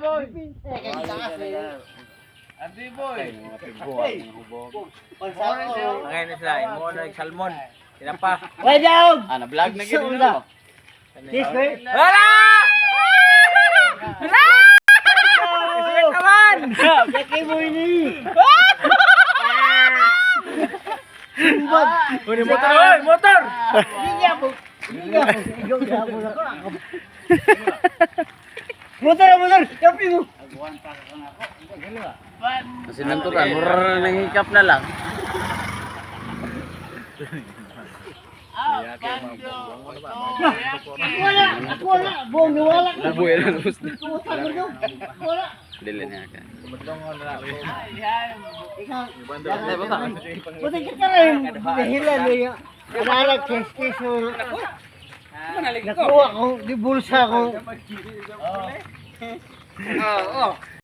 Boy. Andi boy. Ngayon na sila, mo na salmon. Tinapa. Wait down. Ah, na-vlog na gid no. This way. Wala! Wala! Isipin naman! Jackie boy ni. Uni motor, oy, motor! Hindi ako. Hindi ako. Ikaw na ako na ako. Motor, motor. Kapi mo. Kasi nantukan, mura nang hikap na lang. Ako wala. Ako wala. Buong nawala. Bubuhay lang gusto. Kumusta ko doon? Ako wala. Dili na ka. Ikaw. Buti kita rin. Dahilan niya. Wala kes-kes. Nakuha ko. Di bulsa ko. Oo.